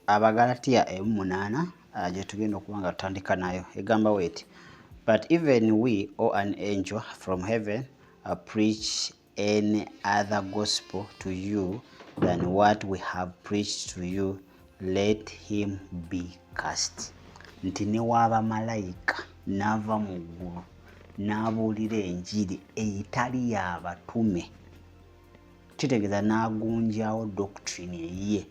Abagalatiya 1:8 gye tugenda okuba nga tutandika nayo egamba weti: "But even we or an angel from heaven preach any other gospel to you than what we have preached to you, let him be cursed." Nti ne waaba malayika n'ava mu ggulu n'abuulira enjiri etali y'abatume, kitegeeza n'agunjawo doctrine eyiye,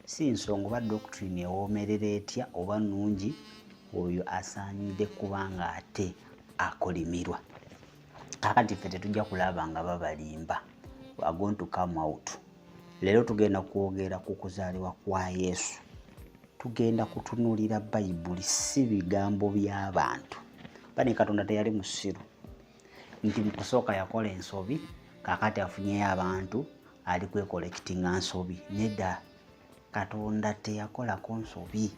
si nsonga oba doctrine ewoomerera etya oba nnungi, oyo asaanidde kubanga ate akolimirwa. Kakati ffe tetujja kulaba nga babalimba. We are going to come out. Leero tugenda kwogera ku kuzaalibwa kwa Yesu. Tugenda kutunuulira Bayibuli, si bigambo by'abantu. Bane, Katonda teyali musiru nti mu kusooka yakola ensobi, kakati afunyeyo abantu ali kwecorrectinga nsobi. Nedda, Katonda teyakolako nsobi,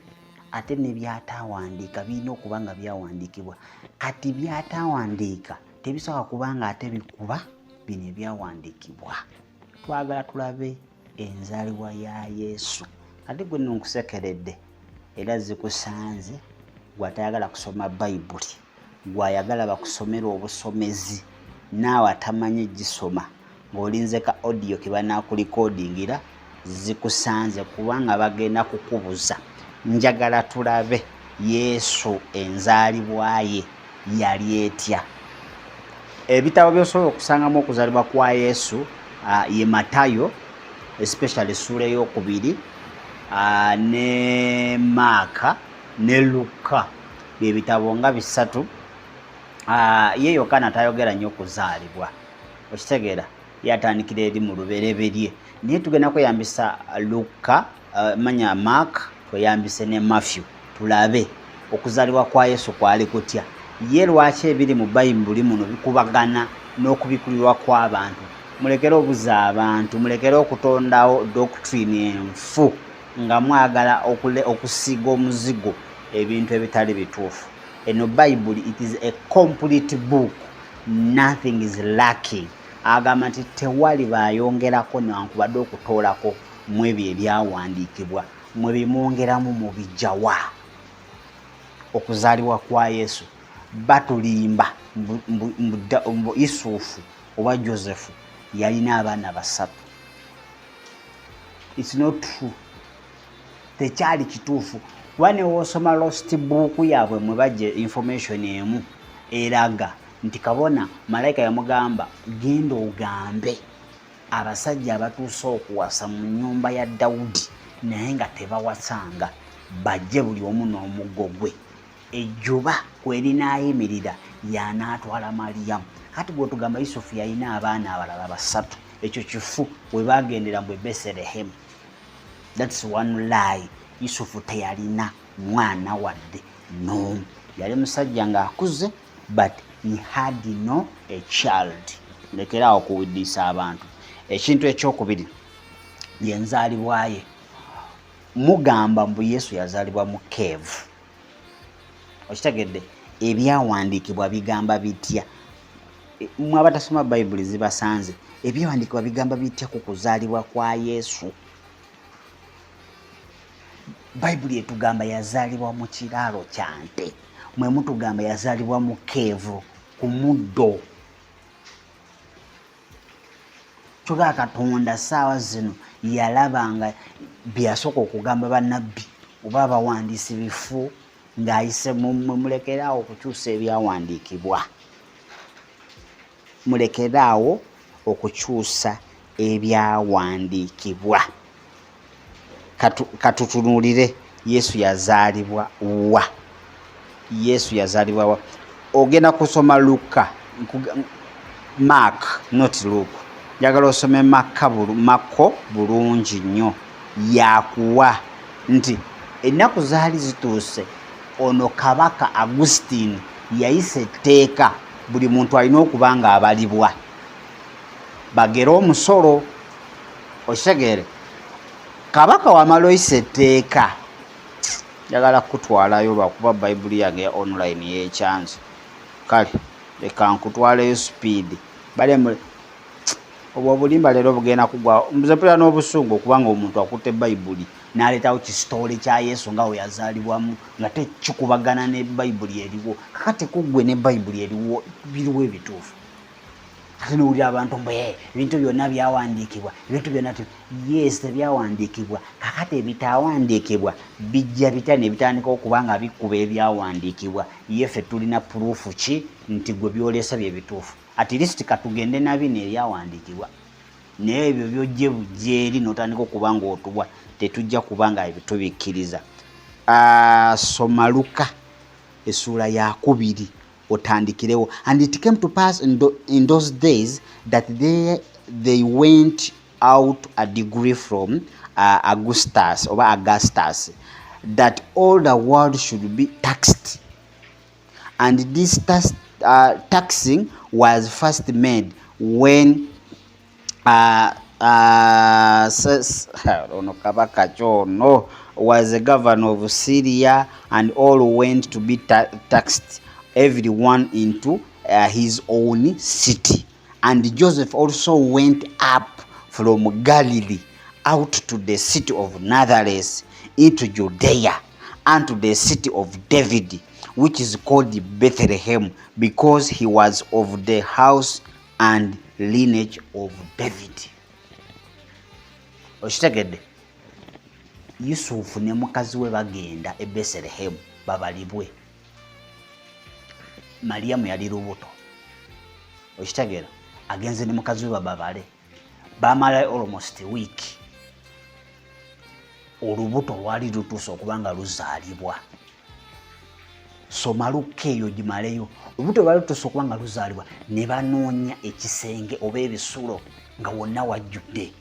ate ne byataawandiika birina okuba nga byawandiikibwa. Kati byataawandiika tebisobola kuba nga ate bikuba bino ebyawandiikibwa. Twagala tulabe enzaalibwa ya Yesu. Ate gwe nno nkusekeredde era zikusanze, gwe atayagala kusoma Bayibuli, gwe ayagala bakusomera obusomezi, naawe atamanyi gisoma ng'olinze ka audio ke banaakurecordingira, zikusanze kubanga bagenda kukubuza. Njagala tulabe Yesu enzaalibwa ye yali etya. Ebitabo by'osobola okusangamu okuzaalibwa kwa Yesu ye Matayo, especially essuula eyokubiri, ne Maaka ne Luka, bye bitabo nga bisatu. Ye Yokaana tayogera nnyo kuzaalibwa, okitegeera? Yatandikira eri mu Lubereberye. Naye tugenda kweyambisa Luka, manya Mark, tweyambise ne Matthew, tulabe okuzaalibwa kwa Yesu kwali kutya. Ye lwaki ebiri mu Bayibuli muno bikubagana n'okubikulirwa kw'abantu? Mulekere obuza abantu, mulekere okutondawo doctrine enfu nga mwagala okusiiga omuzigo ebintu ebitali bituufu. Eno Bayibuli, it is a complete book, nothing is lacking. Agamba nti tewali bayongerako newankubadde okutoolako mu ebyo ebyawandiikibwa. Mwe bimwongeramu mubijjawa? Okuzaalibwa kwa Yesu batulimba mbu Yusufu oba Joseph yalina abaana basatu. It's not true, tekyali kituufu, kuba newoosoma lost book yaabwe mwe bajja information emu eraga nti kabona malayika yamugamba, "Genda ogambe abasajja abatuuse okuwasa mu nnyumba ya Dawudi naye nga tebawasanga bajje buli omu n'omuggo gwe, ejjuba kwerinayimirira yanaatwala Mariyamu." Kati gwetugamba Yusufu yalina abaana abalala basatu, ekyo kifu. We bagendera mbu Beserehemu, that's one lie. Yusufu teyalina mwana wadde n'omu. Yali musajja ng'akuze, but he had no a child. Lekeraawo kuwiddiisa abantu. Ekintu ekyokubiri, yenzaalibwa ye. Mugamba mbu Yesu yazaalibwa mu cave, okitegedde? Ebyawandiikibwa bigamba bitya? Mwe abatasoma Bayibuli zibasanze. Ebyawandiikibwa bigamba bitya ku kuzaalibwa kwa Yesu? Bayibuli etugamba yazaalibwa mu kiraalo kya nte, mwe mutugamba yazaalibwa mu cave ku muddo. Kyokka Katonda saawa zino yalaba nga byeyasooka okugamba bannabbi oba abawandiisi bifu ng'ayise mummwe. Mulekeraawo okukyusa ebyawandiikibwa, mulekeraawo okukyusa ebyawandiikibwa. Katutunuulire Yesu yazaalibwa wa. Yesu yazaalibwa wa? Ogenda kusoma Luka, Mark, not Luke. Njagala osome Makka, Makko bulungi nnyo. Yakuwa nti ennaku zaali zituuse, ono kabaka Augustine yayisa etteeka, buli muntu alina okuba nga abalibwa bagere omusolo, okitegeere? Kabaka wamala oyisa etteeka. Njagala kukutwalayo lwakuba Bayibuli yange ya online yekyanze. Kale leka nkutwaleyo speed. Bale obwo obulimba leero bugenda kugwa. Nze mpulira n'obusungu okubanga omuntu akutte Bayibuli. N'aleetawo kisitoole kya Yesu nga we yazaalibwamu nga tekikubagana ne Bayibuli eriwo. Kakati ku ggwe ne Bayibuli eriwo biriwo ebituufu? Ate nowulira abantu mbu eh, ebintu byonna byawandiikibwa, ebintu byonna. Yes, tebyawandiikibwa. Kakati ebitawandiikibwa bijja bitya ne bitandika okuba nga bikuba ebyawandiikibwa? Ye ffe tulina proof ki nti gwe byoleesa bye bituufu? At least katugende na bino ebyawandiikibwa, naye ebyo byojje bujja eri n'otandika okuba nga otuwa, tetujja kuba nga tubikkiriza. Ah, soma Luka essuula yakubiri otandikirewo. And it came to pass in those days that they went out a decree from Augustus oba Augustus that all the world should be taxed. And this taxing was first made when ono kabaka kyono was a governor of Syria, and all went to be taxed, everyone into his own city. And Joseph also went up from Galilee out to the city of Nazareth into Judea, unto the city of David, which is called Bethlehem, because he was of the house and lineage of David. Okitegedde? Yusufu ne mukazi we bagenda e Beselehemu babalibwe. Mariyamu yali lubuto. Okitegeera? Agenze ne mukazi we bababale, bamala almost week. Olubuto lwali lutuuse okuba nga luzaalibwa. Soma Lukka eyo gimaleyo. Olubuto lwali lutuuse okuba nga luzaalibwa, ne banoonya ekisenge oba ebisulo nga wonna wajjudde.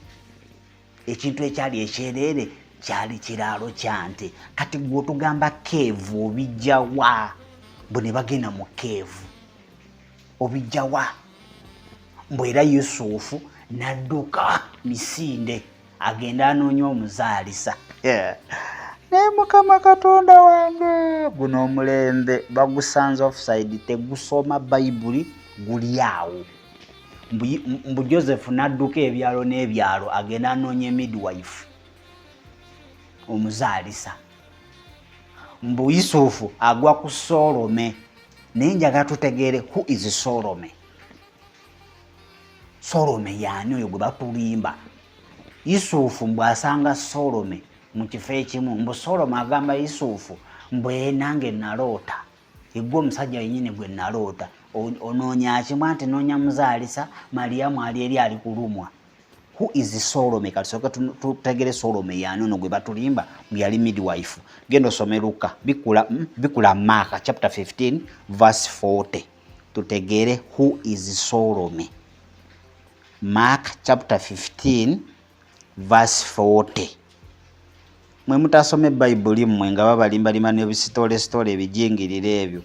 Ekintu ekyali ekyereere kyali kiraalo kya nte. Kati gwe otugamba cave, obijjawa? Bwe ne bagenda mu cave, obijjawa? Mbwe era Yusufu n'adduka misinde agenda anoonya omuzaalisa. Naye Mukama Katonda wange, guno omulembe bagusanze offside, tegusoma Bayibuli, guli awo. Mbu Joseph n'adduka ebyalo n'ebyalo agenda anoonya midwife omuzaalisa. Mbu Yusufu agwa ku Solome. Naye njagala tutegeere, who is Solome? Solome yaani oyo gwe batulimba? Yusufu mbw asanga Solome mu kifo ekimu. Mbu Solome agamba Yusufu mbwe, "Nange naloota, egwe omusajja wenyini gwe naloota. Onoonya ki?" Mbwa nti, "Noonya muzaalisa, Mariyamu ali eri ali kulumwa." Who is Solome? Katusooke tutegere Solome yaani ono gwe batulimba mbu yali midwife. Genda osome Luka, bikula, bikula Mark chapter 15 verse 40, tutegere who is Solome. Mark chapter 15 verse 40. Mwe mutasome Bayibuli, mmwe nga babalimbalima n'ebisitoolesitoole ebijingirire ebyo,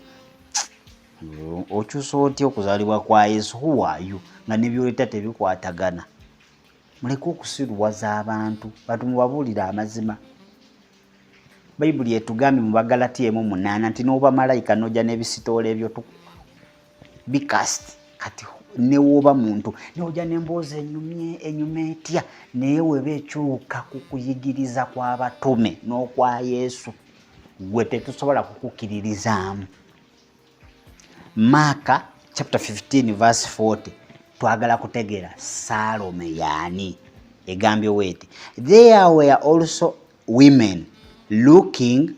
okyusa otya okuzaalibwa kwa Yesu? Who are you nga nebyoleta tebikwatagana? Muleke okusiruwaza abantu. Bantu, mubabuulire amazima. Bayibuli etugambye mu Bagalatiya 1:8 nti n'oba malayika n'ojja n'ebisitoole ebyo bikast. Kati newoba muntu newojja n'emboozi enyumye enyuma etya, naye weba ekyuka ku kuyigiriza kw'abatume n'okwa Yesu, gwe tetusobola kukukkiririzaamu. Maaka chapter 15 verse 40, twagala kutegeera Salome yaani. Egambye weeti: "There were also women looking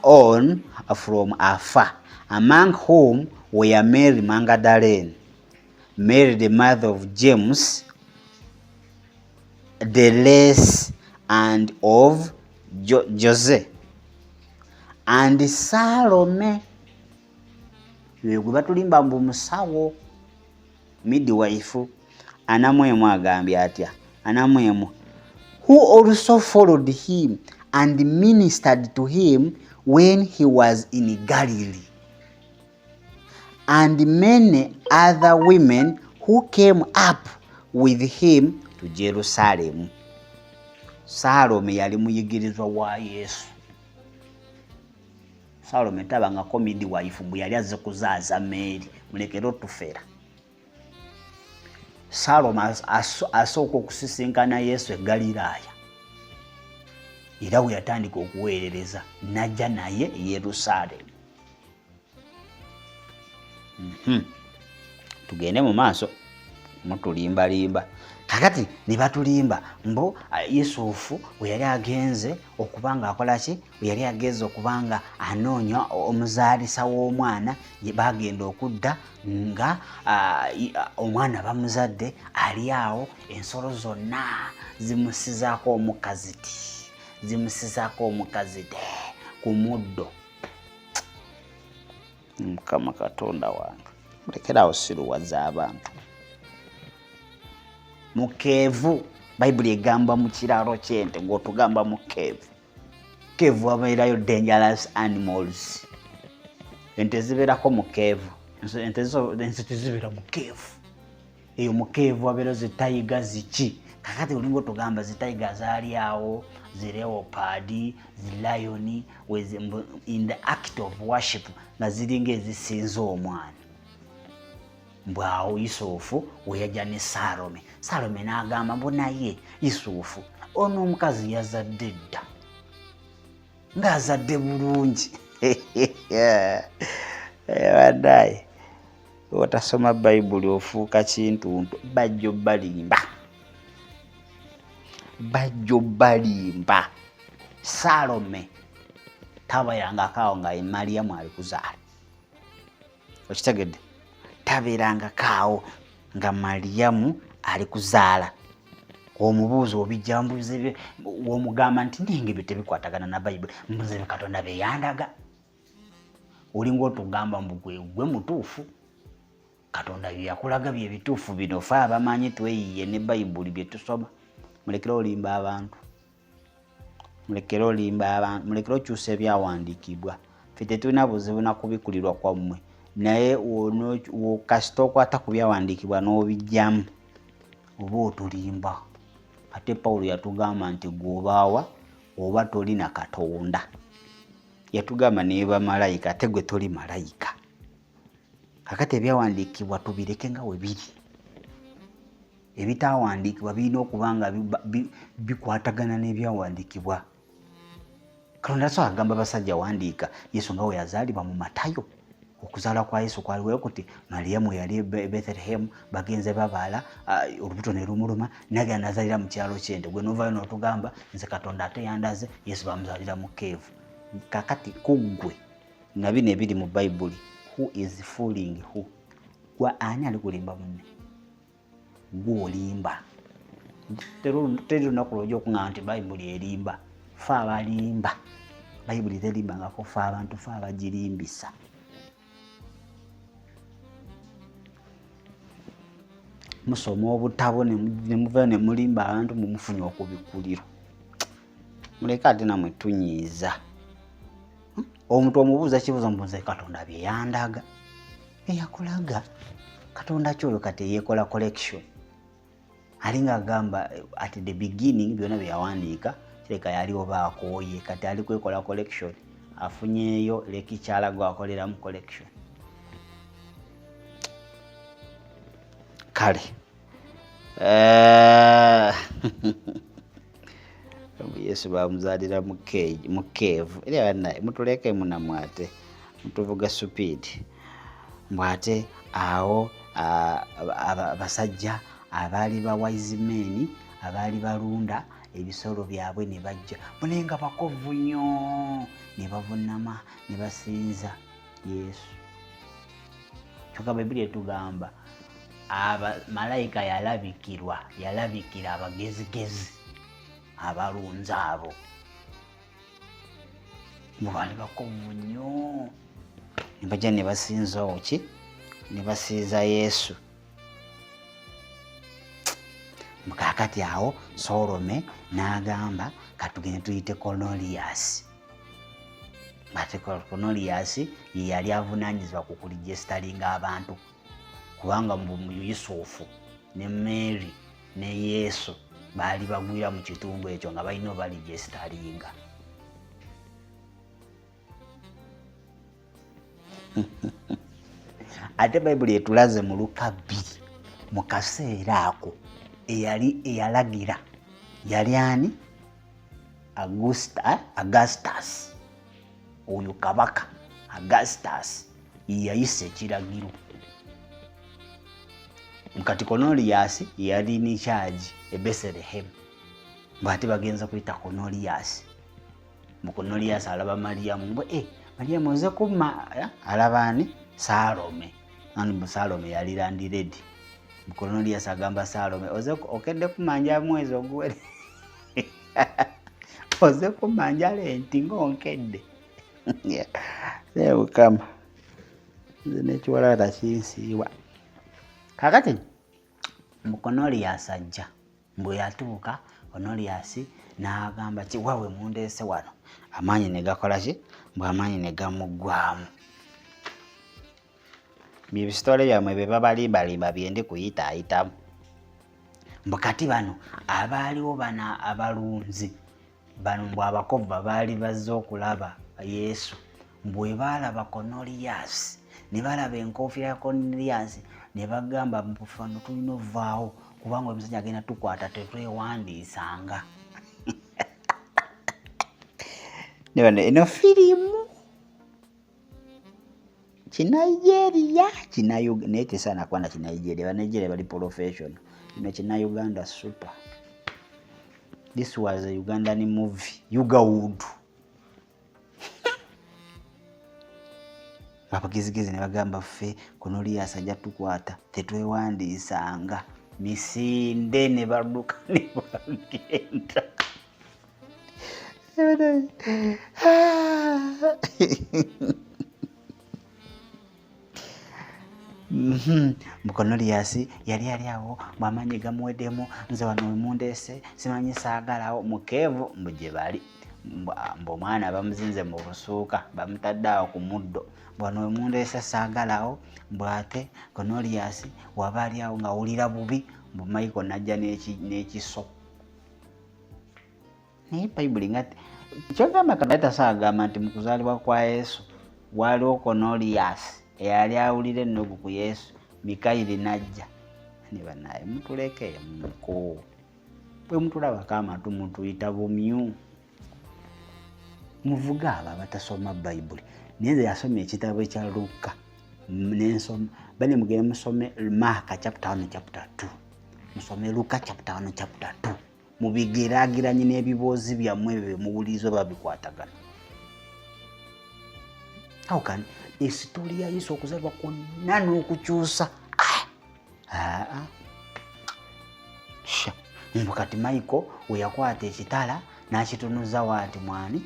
on from afar, among whom were Mary Magdalene, Mary the mother of James the Less and of Jose, and Salome." Gwe batulimba mbu musawo, midwife. 41 agambye atya? 41: "Who also followed him and ministered to him when he was in Galilee, and many other women who came up with him to Jerusalem." Salome yali muyigirizwa wa Yesu. Salome tabangako midwife bwe yali azze kuzaaza Meeri. Mulekere otufera. Salome asooka okusisinkana Yesu e Galiraaya. Era we yatandika okuweerereza n'ajja naye e Yerusaalemi. Tugende mu maaso, mutulimbalimba. Kakati ne batulimba mbu Yusufu bwe yali agenze okuba nga akola ki, bwe yali agenze okuba nga anoonya omuzaalisa w'omwana, bagenda okudda nga omwana bamuzadde ali awo, ensolo zonna zimusizaako omukka ziti, zimusizaako omukka ziti ku muddo. Mukama Katonda wange, mulekerawo siruwaza abantu. Mukeevu, Bayibuli egamba mu kiralo ky'ente, ng'otugamba mukeevu. Keevu wabeerayo dangerous animals. Ente zibeerako mu keevu. Ente tezibeera mu keevu. Eyo mu keevu wabeerayo zitayiga ziki. Kakati olinga otugamba zitayiga zaali awo, zi leopard, zi lion, in the act of worship nga ziringa ezisinza omwana. Mbu awo Yusufu we yajja ne Salome. Salome n'agamba mbu naye Yusufu ono omukazi yazadde dda, ng'azadde bulungi. Bannaaye, otasoma Bayibuli ofuuka kintuntu. Bajjo balimba, bajjo balimba. Salome tabeerangako awo nga Mariyamu ali kuzaala. Okitegedde? Tabeerangako awo nga Mariyamu ali kuzaala. Omubuuza obijja mbuze, womugamba nti nenge ebyo tebikwatagana na Bayibuli, mbuze ebyo Katonda bye yandaga. Olinga otugamba mbu gwe mutuufu, Katonda bye yakulaga bye bituufu bino, fe abamanyi tweyiye ne Bayibuli bye tusoma. Mulekere olimba abantu, mulekere olimba abantu, mulekere okyusa ebyawandiikibwa. Ffe tetulina buzibu na kubikulirwa kwammwe, naye kasita okwata ku byawandiikibwa n'obijjamu oba otulimba. Ate Pawulo yatugamba nti gw'obaawa oba toli na Katonda. Yatugamba ne bamalayika, ate gwe toli malayika. Kakati ebyawandiikibwa tubireke nga we biri. Ebitawandiikibwa birina okuba nga bikwatagana n'ebyawandiikibwa. Katonda asobola agamba abasajja wandiika Yesu nga we yazaalibwa mu Matayo. Okuzaala kwa Yesu kwaliwo kuti Mariyamu yali e Bethlehem, bagenze babaala, olubuto ne lumuluma, nagenda nazaalira mu kyalo ky'ente. Gwe n'ovaayo n'otugamba nze Katonda ate yandaze Yesu bamuzaalira mu keevu. Kakati ku ggwe na bino ebiri mu Bayibuli, who is fooling who? Gwe ani ali kulimba munne? Gwe olimba. Teri lunaku lw'ojja okuŋŋamba nti Bayibuli erimba. Ffe abalimba. Bayibuli terimbangako ffe abantu, ffe abagirimbisa. Musoma obutabo ne muvayo ne mulimba abantu mbu mufunye okubikkulirwa. Muleke ate nammwe tunyiiza. Omuntu omubuuza kibuuzo mbu nze Katonda bye yandaga. Eyakulaga Katonda ki oyo kati eyeekola collection? Alinga agamba at the beginning byonna bye yawandiika kireka yali oba akooye, kati ali kwekola collection, afunyeeyo lekikyala gwakoleramu collection. Kale Yesu bamuzaalira mu keevu. Era bannaye mutulekemu nammwe ate mutuvuga supiidi. Mbu ate awo abasajja abaali ba wise men abaali balunda ebisolo byabwe ne bajja, naye nga bakovu nnyo, ne bavunnama ne basinza Yesu. Kyokka Bayibuli etugamba malayika yalabikira abagezigezi abalunzi abo. Mbu baali bakovu nnyo, ne bajja ne basinza oki? Ne basinza Yesu. Kaakati awo Solome n'agamba katugende tuyite Korneliyasi. Ate Korneliyasi ye yali avunaanyizibwa ku kulijestalinga abantu, kubanga mbu Yusufu ne Mary ne Yesu baali bagwira mu kitundu ekyo nga balina obalijestalinga. Ate Bayibuli etulaze mu Luka 2 mu kaseera ako eyali eyalagira yali ani? Augusta, Augustus oyo kabaka Augustus yeyayisa ekiragiro kati Konoliyasi yali in charge e Beserehemu bw'ate bagenza kuyita Konoliyasi mbu Konoliyasi alaba Mariyamu mbu e Mariyamu oze kumma eh, alaba ani Salome ani mbu Salome yali landiredi mbu Konoliyasi agamba Salome oze okedde kumanja mwezi oguwere oze kumanja lenti ng'onkedde naye mukama nze n'ekiwalata kinsiiwa kakati mbu Konoliyasi ajja mbu yatuuka Konoliyasi n'agamba ki wawe mundeese wano amaanyi ne gakola ki mbu amaanyi ne gamuggwamu byebisitole byammwe bye babalimbalimba byendi kuyitaayitamu mbu kati bano abaaliwo bano abalunzi bano mbu abakova baali bazze okulaba Yesu mbu bwe baalaba Konoliyasi ne balaba enkofiira ya Konoliyasi ne bagamba mbu fano tulina ovaawo kubanga omusajja agenda tukwata tetwewandiisanga ne bano eno firimu Kinigeria kina naye tesaana kuba na Kinigeria Banigeria bali professional kino kina Uganda super this was a Ugandan movie Ugawood abagezigezi ne bagamba ffe Konoliyasi ajja tukwata tetwewandiisanga misinde ne badduka ne bagenda Mbu Konoliyasi yali ali awo mbu amaanyi gamuweddemu nze wano wemundeese simanyi saagalawo mukeevu mbu gye bali mbu omwana bamuzinze mu busuuka bamutadde awo ku muddo mbu wano wemundeese saagalawo mbu ate Konoliyasi waba ali awo ng'awulira bubi mbu Michael n'ajja n'ekiso naye bayibuli nga kyogamba katonda tasaagamba nti mu kuzaalibwa kwa Yesu waaliwo Konoliyasi eyali awulira ennugu ku Yesu Mikayiri n'ajja ne banaye mutuleke muko bwe mutulabako amatu mutuyita bumyu muvuga abo abatasoma bayibuli naye nze yasoma ekitabo ekya Lukka nensoma bane mugende musome Maaka chapter 1 chapter 2 musome Luka chapter 1 chapter 2 mubigeraageranye n'ebiboozi byammwe ebyo bye muwuliriza oba bikwatagana how can esitori ya Yesu okuzaalibwa kwonna n'okukyusa ah! Ah, mbu kati Michael we yakwata ekitala n'akitunuza waati mwani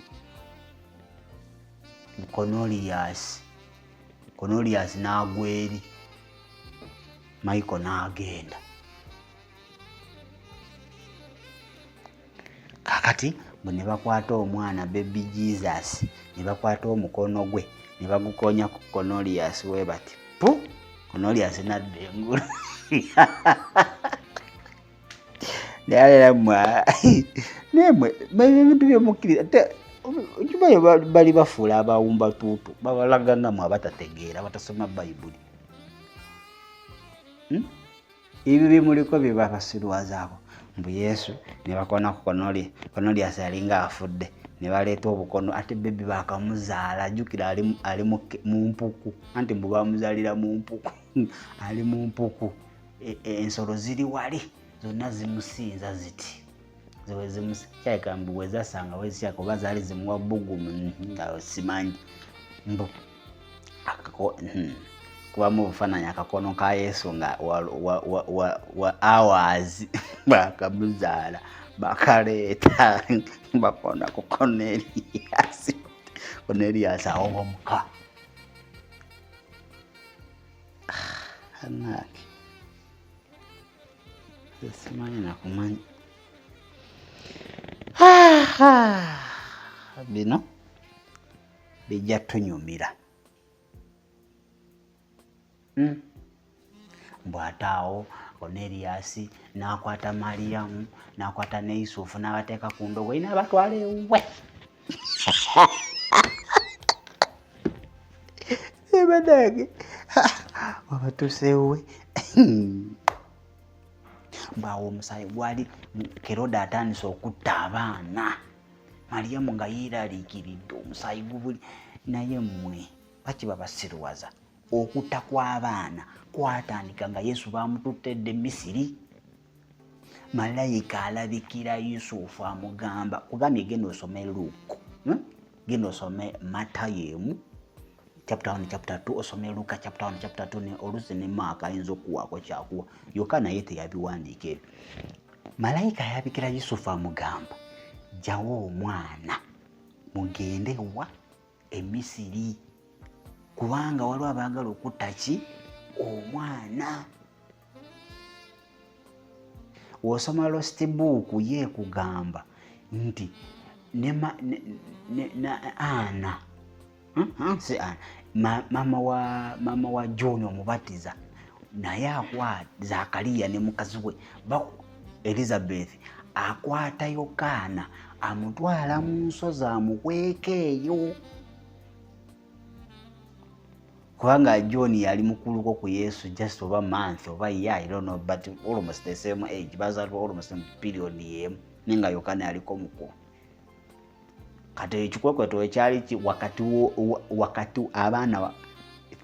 Konoliyasi Konoliyasi n'agwa eri Michael n'agenda kakati mbu ne bakwata omwana baby Jesus ne bakwata omukono gwe ne bagukonya ku Cornelius we bati pu Cornelius nadda engulu naye era mwe naye mwe ebintu byemukkiriza kibayo bali bafuula abawumba tuutu babalaga nga mwe abatategeera abatasoma bayibuli hmm? Ebyo bye muliko bye babasirwazaako mbu Yesu ne bakona ku Konoli Konoliasi yalinga afudde ne baleeta obukono ate bebi bakamuzaala jjukira ali, ali mu, mu mpuku anti mbu bamuzaalira mu mpuku ali mu mpuku e, e, ensolo ziri wali zonna zimusinza ziti kyaleka mbu wezasanga wezikyaka oba zaali zimuwa bbugumu nga simanyi mbu kubamu obufaananyi akakono ka Yesu nga wa hours bakamuzaala bakaleeta bakona ku Cornelius Cornelius awowomuka anange simanyi nakumanya bino bijja tunyumira hmm. Mbu ate awo Korneliyasi n'akwata Mariyamu n'akwata ne Yusufu n'abateeka ku ndogoyi n'abatwala ewuwe banange wabatuusa ewuwe mbu awo omusaayi gwali Kerode atandise okutta abaana. Mariyamu nga yeeraliikiridde omusaayi gubuli. Naye mmwe lwaki babasiruwaza? Okutta kw'abaana kwatandika nga Yesu bamututte dda e Misiri. Malayika alabikira Yusufu amugamba, kugambye genda osome Luke, Genda osome Matayo emu chapter 1 chapter 2, osome Luka chapter 1 chapter 2 ne oluusi ne Maaka ayinza okuwaako kyakuwa yokka, naye teyabiwandiika ebyo. Malayika ayabikira Yusufu amugamba, jjawo omwana mugende wa e Misiri, kubanga waliwo abaagala okutta ki omwana. Wosoma lost book ye kugamba nti ne Ana, si Ana, mama wa John omubatiza, naye akwata Zakariya ne mukazi we Elizabeth, akwata Yokaana amutwala mu nsozi amukweka eyo, kubanga John yali mukuluko ku Yesu just oba month oba year, I don't know, but almost the same age, bazaalibwa almost mu period yemu, naye nga Yokaana yaliko mukulu. Kati ekikwekweto ekyali wakati abaana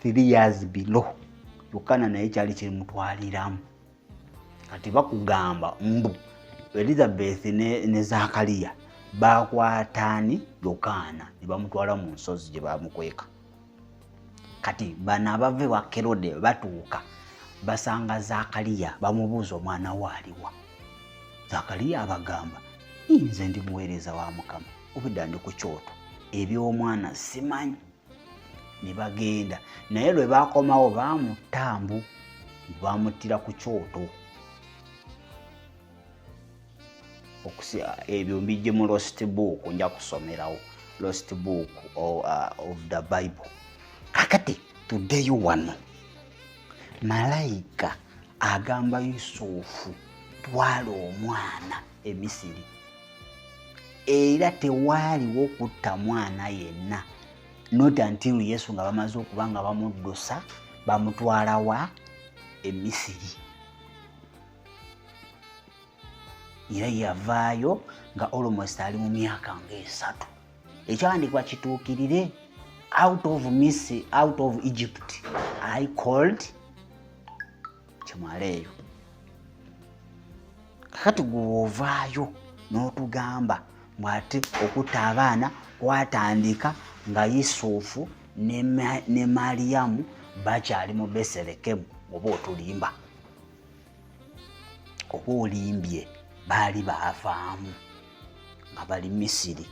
3 years below Yokaana, naye kyali kirimutwaliramu. Kati bakugamba mbu Elizabeth ne Zakariya bakwataani Yokaana ne bamutwala mu nsozi gye bamukweka. Kati bano abava ewa Kerode batuuka, basanga Zakariya, bamubuuza omwana we aliwa. Zakariya abagamba, nze ndi muweereza wa Mukama, obudda ndi ku kyoto, eby'omwana simanyi. Ne bagenda, naye lwe bakomawo bamutta, mbu bamuttira ku kyoto. Ebyo mbijje mu lost book, nja kusomerawo lost book of the Bible. Kakati tuddeyo wano, malayika agamba Yusufu, twala omwana e Misiri, era tewaaliwo kutta mwana yenna not until Yesu nga bamaze okuba nga bamuddusa, bamutwala wa? E Misiri. Era yavaayo nga almost ali mu myaka nga 3. Ekyawandiikibwa kituukirire, out of Misiri, out of Egypt I called. Kimwaleeyo. Kakati gwe ovaayo n'otugamba bw'ate okutta abaana kwatandika nga Yusufu ne Mariyamu bakyali mu Beserekemu, oba otulimba oba olimbye. Baali baavaamu nga bali Misiri.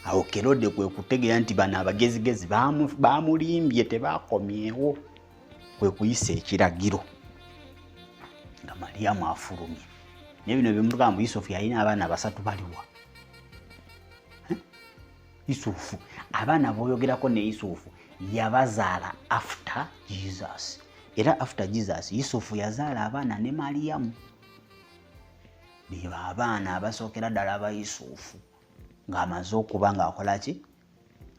Awo Kerode kwe kutegeera nti bano abagezigezi bamulimbye, tebakomyewo, kwe kuyisa ekiragiro nga Mariyamu afulumye. Naye bino byemutugamba, Yusufu yalina abaana basatu, baliwa? Yusufu abaana boyogerako ne Yusufu yabazaala after Jesus, era after Jesus Yusufu yazaala abaana ne Mariyamu. Bebo abaana abasookera ddala aba Yusufu ng'amaze okuba ng'akola ki?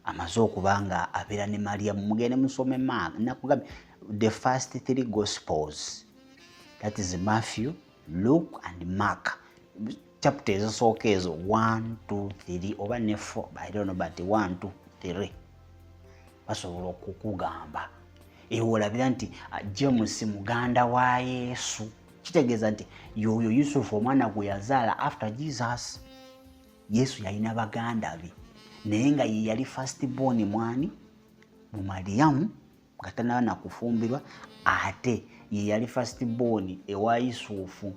Amaze okuba nga abeera ne Mariyamu. Mugende musome Mark, nakugambye the first three gospels, that is Matthew, Luke and Mark, chapter ezisooka ezo 1 2 3 oba ne 4, I don't know, but 1 2 3 basobola okukugamba. Ewe olabira nti James muganda wa Yesu, kitegeeza nti yoyo Yusufu omwana gwe yazaala after Jesus. Yesu yalina baganda be, naye nga ye yali first born mwani mu Mariyamu nga tanaba nakufumbirwa, ate ye yali first born ewa Yusufu,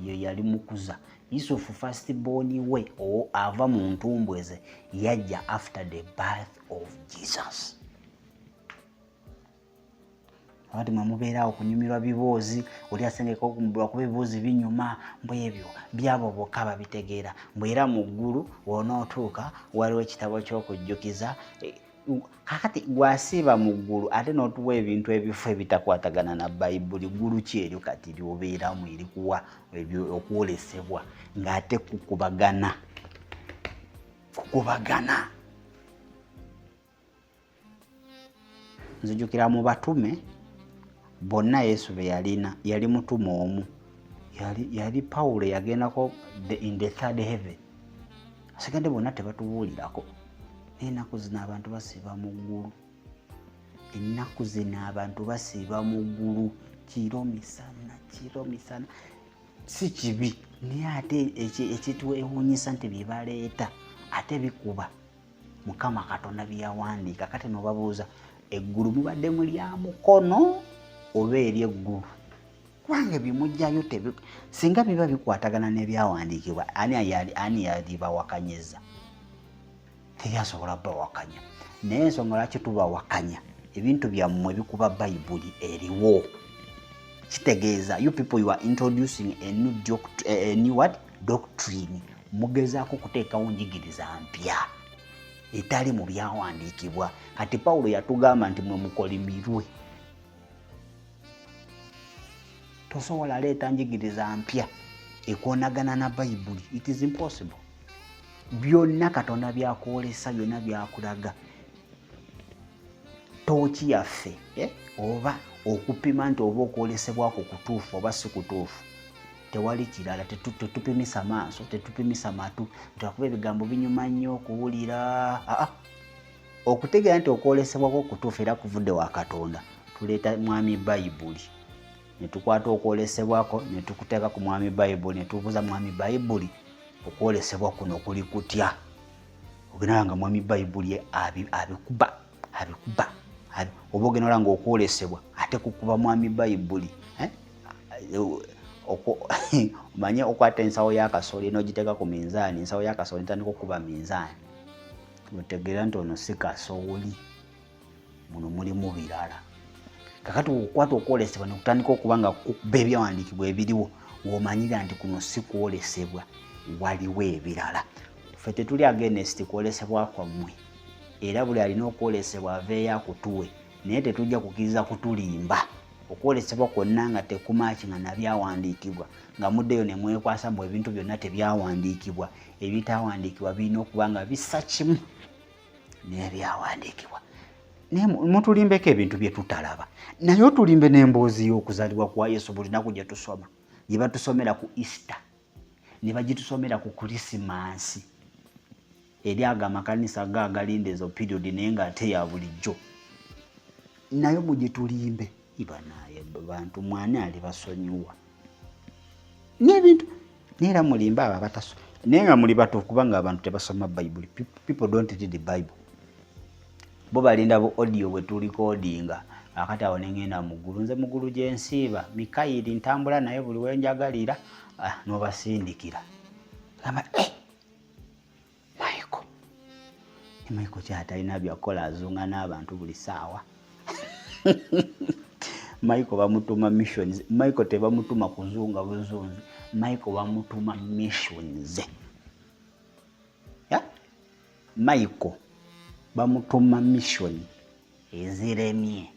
ye yali mukuza. Yusufu first born we ava mu ntumbwe ze yajja after the birth of Jesus. Abati mwe mubeeraawo kunyumirwa biboozi, oli asengeka kuba ebiboozi binyuma, mbw ebyo byabo bokka babitegeera, mbwe era mu ggulu wonootuuka waliwo ekitabo ky'okujjukiza. Kakati gwasiiba mu ggulu ate n'otuwa ebintu ebifo ebitakwatagana na Bayibuli, ggulu ki eryo kati lyobeeramu erikuwa okwolesebwa ng'ate kukubagana kukubagana? Nzijukira mu batume bonna Yesu be yalina, yali mutume omu, yali Pawulo, yagendako in the third heaven. Asigadde bonna tebatubuulirako. Naye ennaku zino abantu basiiba mu ggulu, ennaku zino abantu basiiba mu ggulu kiro misana, kiro misana. Si kibi, naye ate ekitwewuunyisa nti bye baleeta ate bikuba Mukama Katonda bye yawandiika. Kati nobabuuza, eggulu mubadde mu lya mukono oba eri eggulu? Kubanga ebimujjayo singa biba bikwatagana n'ebyawandiikibwa, ani yalibawakanyiza? Teryasobola bawakanya. Naye ensonga lwaki tubawakanya, ebintu byammwe bikuba Bayibuli eriwo. Kitegeeza you people, you are introducing a new what? Doctrine. Mugezaako kuteekawo njigiriza mpya etali mu byawandiikibwa. Kati Pawulo yatugamba nti mwe mukolimirwe. Tosobola leeta njigiriza mpya ekwonagana na Bayibuli, it is impossible. Byonna Katonda byakwolesa, byonna byakulaga, tooki yaffe oba okupima nti oba okwolesebwako kutuufu oba si kutuufu, tewali kirala. Tetupimisa maaso, tetupimisa matu, nti akuba ebigambo binyuma nnyo okuwulira. Aa, okutegeera nti okwolesebwako kutuufu era kuvudde wa Katonda, tuleeta mwami Bayibuli ne tukwata okwolesebwako ne tukuteeka ku mwami Bayibuli, ne tubuuza mwami Bayibuli, okwolesebwa kuno kuli kutya? Ogenda nga mwami Bayibuli abikuba abikuba, oba ogenda olaba nga okwolesebwa ate kukuba mwami Bayibuli. Omanye okwata ensawo y'akasooli n'ogiteeka ku minzaani, ensawo y'akasooli netandika okukuba minzaani, otegeera nti ono si kasooli, muno mulimu birala. Kakati okukwata okwolesebwa nekutandika okuba nga kukuba ebyawandiikibwa ebiriwo, womanyira nti kuno si kwolesebwa, waliwo ebirala. Ffe tetuli against kwolesebwa kwammwe, era buli alina okwolesebwa aveeyo akutuwe, naye tetujja kukkiriza kutulimba. Okwolesebwa kwonna nga tekumakinga nabyawandiikibwa, nga muddeyo ne mwekwasa mbu ebintu byonna tebyawandiikibwa, ebitawandiikibwa birina okuba nga bisa kimu n'ebyawandiikibwa. Naye mutulimbeko ebintu bye tutalaba, naye otulimbe n'emboozi y'okuzaalibwa kwa Yesu buli naku gye tusoma, gye batusomera ku Easter ne bagitusomera ku Krisimansi. Eri ago amakanisa ga agalinda ezo period, naye ng'ate ya bulijjo, nayo mugitulimbe. Ibanaye bantu mwani alibasonyiwa n'ebintu? Naye era mulimbe abo abataso, naye nga muli batuufu, kubanga abantu tebasoma Bayibuli. People don't read the Bible. Bo balinda bu audio bwe tulikodinga. Akati awo nengenda mu ggulu, nze mu ggulu gye nsiiba Mikayiri, ntambula naye buli wenjagalira. Ah, n'obasindikira gamba, eh, Michael ne Michael kyatalina byakukola, azunga n'abantu buli ssaawa. Michael bamutuma missions. Michael tebamutuma kuzunga buzunzi, Michael bamutuma missions. Yeah? Michael bamutuma mission eziremye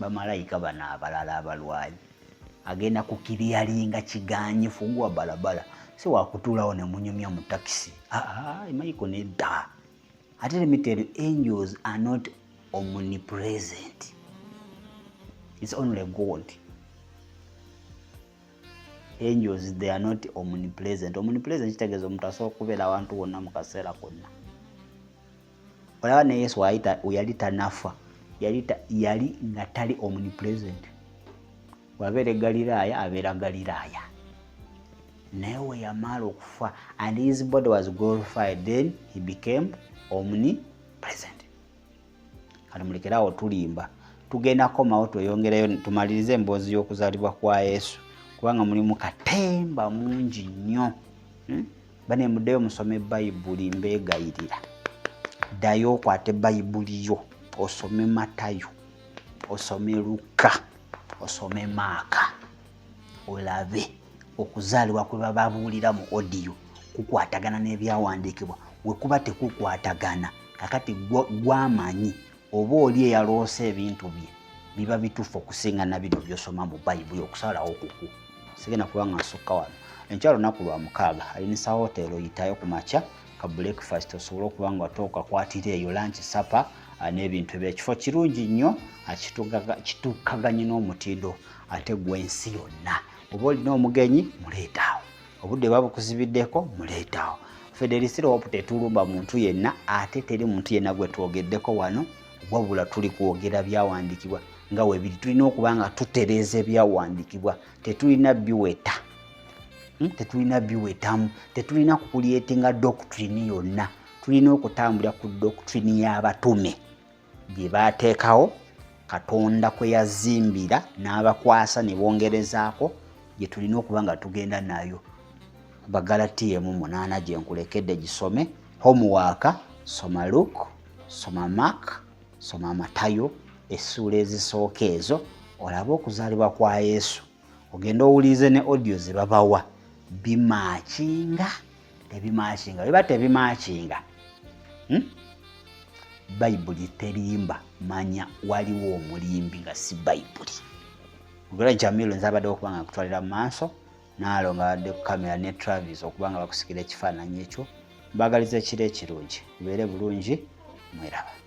bamalayika bano abalala abalwanyi. Agenda kukiryalinga kiganyi, fungua balabala, si wakutuulawo ne munyumya mu takisi. Ah, Michael nedda. Ate let me tell you, angels are not omnipresent, it's only God. Angels, they are not omnipresent. Omnipresent kitegeeza omuntu asobola okubeera awantu wonna mu kaseera konna. Olaba ne Yesu ayita yali tanafa, yali nga tali omnipresent. Wabeera e Galiraaya, abeera Galiraaya, naye we yamala okufa and his body was glorified, then he became omnipresent. Kati mulekerawo tulimba. Tugenda komawo tweyongereyo tumalirize emboozi y'okuzaalibwa kwa Yesu, kubanga mulimu katemba mungi nnyo, Bane muddeyo musome Bayibuli, mbeegayirira. Ddayo okwate Bayibuli yo, osome Matayo, osome Luka, osome Maaka, olabe okuzaalibwa kwe bababuulira mu audio kukwatagana n'ebyawandiikibwa. We kuba tekukwatagana, kakati gwamanyi oba oli eyaloosa ebintu bye biba bituufu okusinga na bino by'osoma mu Bayibuli. Okusalawo kuku sigenda kuba nga nsukka wano. Enkya lunaku lwa mukaaga, Alinisa Hotel, oyitayo ku makya ka breakfast osobole okuba nga tokakwatira eyo lunch, supper n'ebintu ebyo. Ekifo kirungi nnyo, kituukaganye n'omutindo ate gw'ensi yonna. Oba olina omugenyi, muleetaawo. Obudde babukuzibiddeko, muleetaawo. Federisiro Hope tetulumba muntu yenna, ate teri muntu yenna gwe twogeddeko wano, wabula tuli kwogera byawandiikibwa nga webiri. Tulina okuba nga tutereeza ebyawandiikibwa, tetulina biweta, Tetulina biwetamu, tetulina kukulyetinga doctrine yonna. Tulina okutambulira ku doctrine y'abatume gye baateekawo, Katonda kwe yazimbira n'abakwasa ne bongerezaako, gye tulina okuba nga tugenda nayo. Bagalatiya 8 gye nkulekedde, gisome homework. Soma Luke, soma Mark, soma Matayo, essuula ezisooka ezo, olabe okuzaalibwa kwa Yesu. Ogenda owulirize ne audio ze babawa, bimakinga tebimakinga? Biba tebimakinga, Bayibuli terimba, manya waliwo omulimbi nga si Bayibuli. Ogera Jamilu, nze abadde okuba nga nkutwalira mu maaso, naalo nga abadde ku kamera ne Travis okuba nga bakusikira ekifaananyi ekyo. Mbagaliza ekiro ekirungi, mubeere bulungi, mweraba.